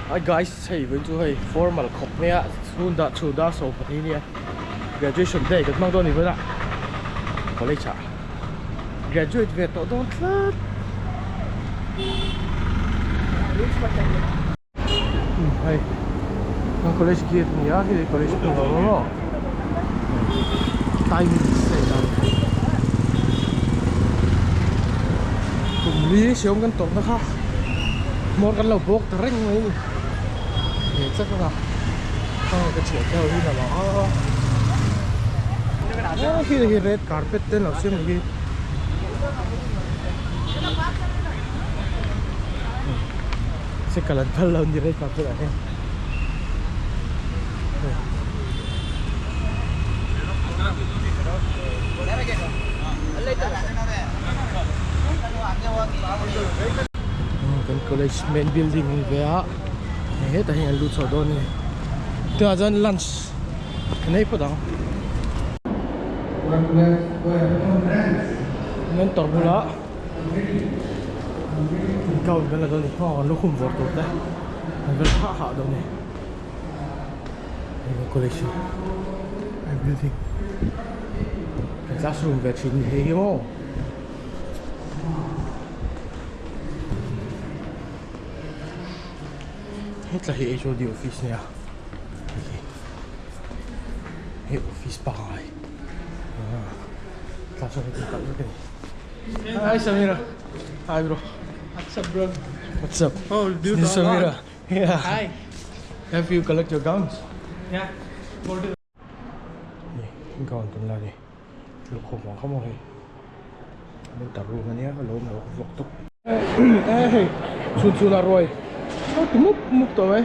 Hi guys hei vawiin chu hei formal khawp mai a chhun dah chhun dar 12 nia graduation day kan hmang dawn ni vawiin a college ah graduate ve tawh dawn tlat hei kan college gate a ni a hei college pawh a awm a timing a inang kum li hreawm kan tawrhna kha hmawr kan lo bawk ta reng mai a ni he tlat a heng ka thian te ho hi lam ang a khi hi red carpet te an lo siam ang hi se kal an phal lo a ni red carpet ah hian. Kan college main building a ni ve a hei hetah hian an lut chho dawn a ni tunah chuan lunch an ei phawt ang mentor bulah gown kan la dawn a ni aw an lukhum vawr tur te an vel hah hah dawn a ni. College hi building kan classroom ve thin ni hei hi maw hetla hi HOD office nia hei office pangai classroom hi kalh vek ani hi Samira hi bro what's up bro what's up oh dude Samira Yeah. Hi. Have you collect your gowns? Yeah. Ni gown kan la ni. Lukhum ang kha maw hei. Min tar room ania ka lo awm lo vlog tawp. Eh hei chhun chhun ah ruai a ti mup mup tawh mai.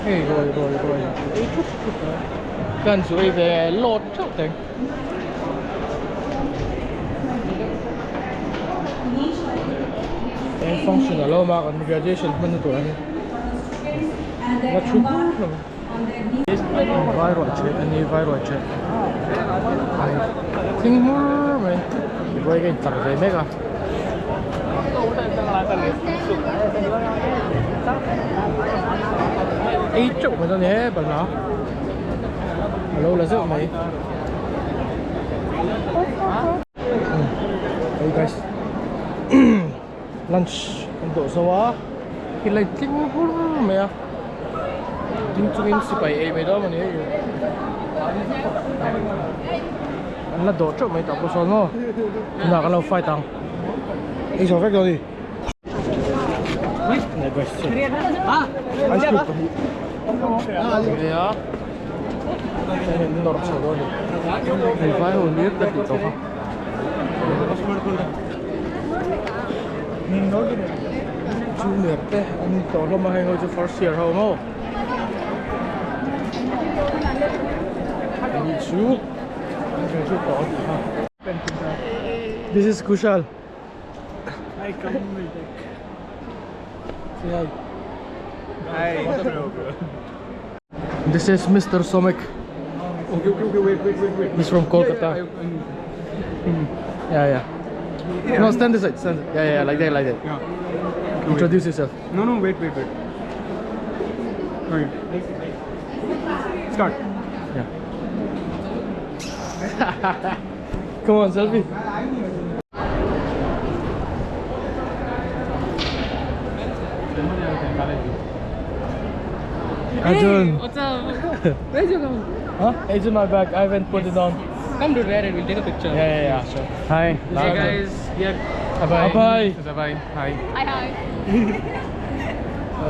Hei ruai ruai ruai ei thup thup mai. Kan chu ei ve lawt theuh teng. Eng function a lo awm a kan graduation hmanna tur ani la thu kur hlawm a vai ruah ṭheh ani vai ruah ṭheh thing hmur mai ruai ka intlar ve mek a. Ei teuh mai dawn a ni he balhla. A lo la zeuh mai hey guys lunch kan dawh zo a hi lai tling hur mai a ding chungin sipai ei mai dawn a ni hei an la dawh teuh mai tah pawh sawn maw tunah kan lo fight ang ei zawh vek dawn a ni. Ice cream pahnih ve a nawrh chho dawn a ni hei vai ho hlir ka tih tawh kha junior te an ni tawh hlawm a hei ho chu first year ho maw ani chu an graduate tawh a tih kha this is Kushal. Hi, come we'll take. Say hi. Hi. What's up, bro? This is Mr. Somek. Okay, okay, okay, wait, wait, wait, wait. He's from Kolkata. Yeah, Yeah, yeah. yeah, No, stand this side. Stand. Yeah, yeah, like that, like that. Yeah. Okay, wait. Introduce yourself. No, no, wait, wait, wait. Okay. Start. Yeah. Come on, selfie. Arjun. What's up? Where's your gown? Huh? It's in my bag. I haven't put it on. Come to wear it. We'll take a picture. Yeah, yeah, yeah. Sure. Hi. Hey guys, we are Bye. Bye. Bye. Hi. Hi hi.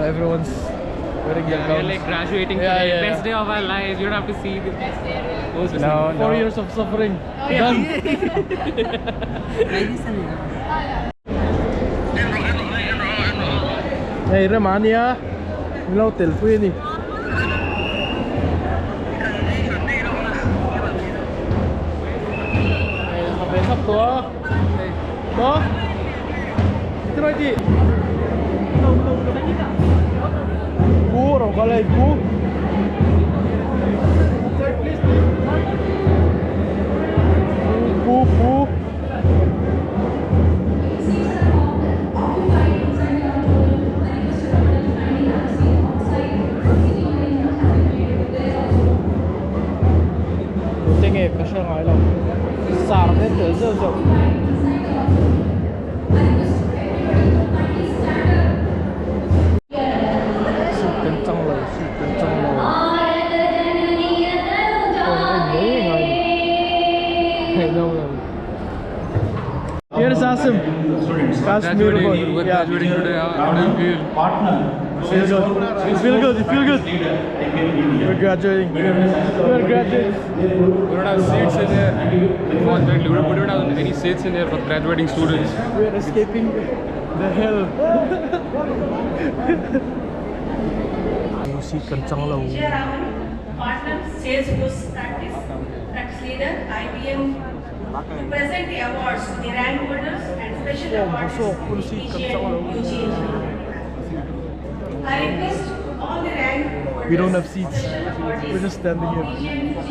Everyone's wearing their Yeah, we are gowns. like graduating Yeah, today. yeah, Best yeah. day of our lives. You don't have to see the best day. Those listening. No, 4 no. years of suffering. Done. Hei rema ania min lo tel pui a ni. Hei a ve thap tawh a. Maw? Ti mai tih. Pu ro kal hei pu. Pu pu. ka hre ngai lo sar te an telh zeuh zeuh. Seat kan chang lo seat kan chang lo phone a en mai ngai a ni ngaihnawm lo. Here is Asim. Kashmir boy. Graduating, we're graduating today. How do you feel? Feel good. You feel good. You feel good. We're graduating. We're graduating. We don't have seats in here. Unfortunately, we don't have any seats in here for graduating students. We're escaping the hell. Seat kan chang lo. Vijayaraman, Partner, Salesforce Practice, Practice Leader, IBM, to present the awards to the rank holders and special awards so to full the seat PG kan chang lo. and UG engineering. I request all the rank holders, We don't have seats. special awardees We're just standing of here. PG and UG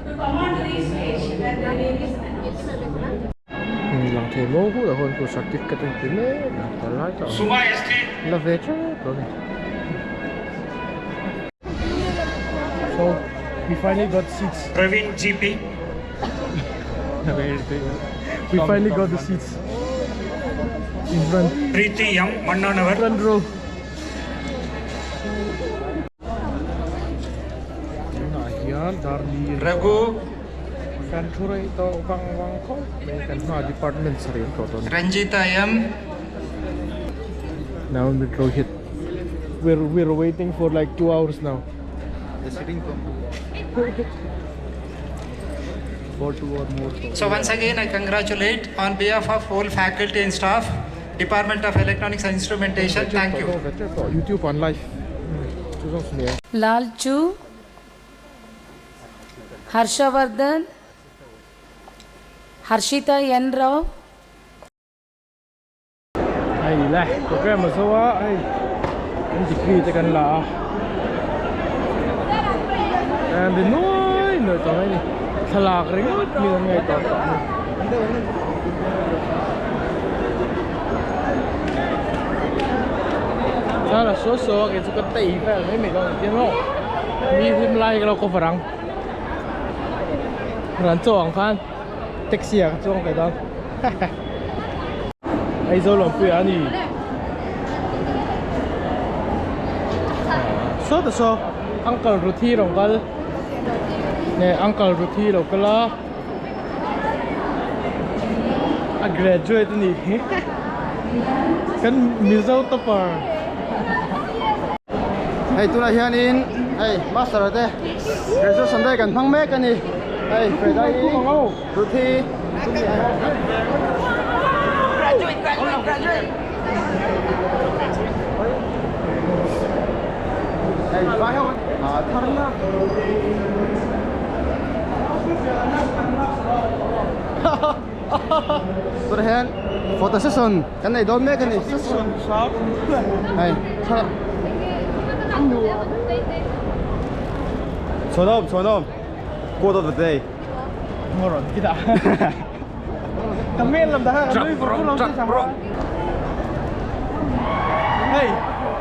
to come onto the stage when their name is announced. Lang thei maw bulah hawn chu certificate an ti mek a ta lai tak ang la ve tep lo ni. So we finally got seats. Praveen GP. We finally got the seats in front. Preeti M. Mannanavar. Front row. Tunah hian Darli Raghu. Kan thu rei tawh vang vang khawp mai kan hma department sarih an tlawh dawn. Ranjita M. Now with Rohit. We're we're waiting for like 2 hours now. The sitting for 2 or more. So once again, I congratulate on behalf of whole faculty and staff, Department of Electronics and Instrumentation. Thank you. YouTube on live. Chu zawng sumia. Lalchu, Harshavardhan, Harshita N. Rao. Hei le program a zo a hei kan degree te kan la a an ri nuai nuai tawh mai a ni thlalak ringawt mi an ngaih tawh tawh a ni. Chuan a saw saw a kei chu ka tei vel mai mai dawn engtin maw mi hlim lai ka lo cover ang ran chaw ang khan taxi ah ka chuang ve dawn. Aizawl awmpui a ni. Saw ta saw uncle Ruthi rawn kal nge uncle Ruthi lo kal a a graduate a ni kan Mizo topper. Hei tunah hianin hei master te graduation day kan hmang mek a ni hei Freda hi Ruthi hei vai ho ah thar na tunah hian photo session kan nei dawn mek a ni hei thlalak Chhuanawm chhuanawm quote of the day. Moron kita. Comment làm đã nuôi bro bro. Hey,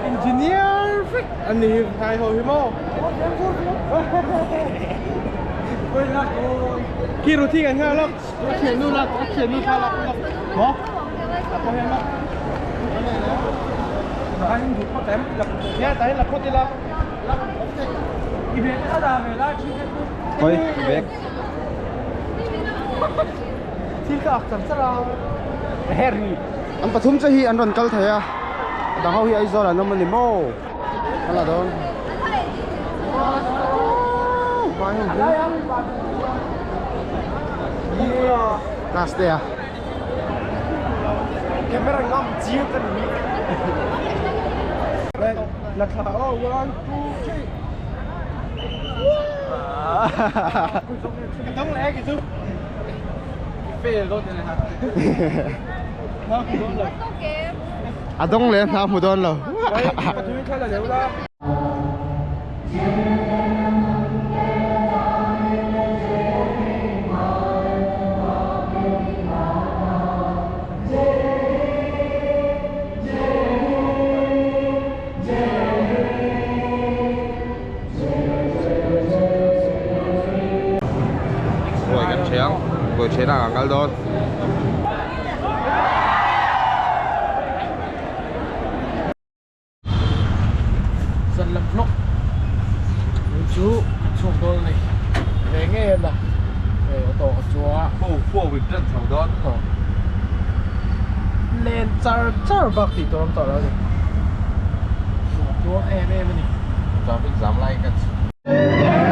engineer freak anh đi hai hồi mo. Khi rồi thiกันnga lắm. Thiện nu là thiện nu tha là Hả? Thôi, bek. An pathum che hi an rawn kal thei a, a dang ho hi Aizawl an awm a ni maw? A la dawn. Vai ho hi. Class te a. A dawng leh hna hmu dawn lo. Kawchhena kan kal dawn. Zan lam vlog tun chu kan chhuak dawn a ni ve ngei a na hei auto ka chuang a. Ho pawh win tan chho dawn. Len char char bak tih tur a awm tawh lo a ni. Nuam em em a ni. Traffic jam lai kan chhuk.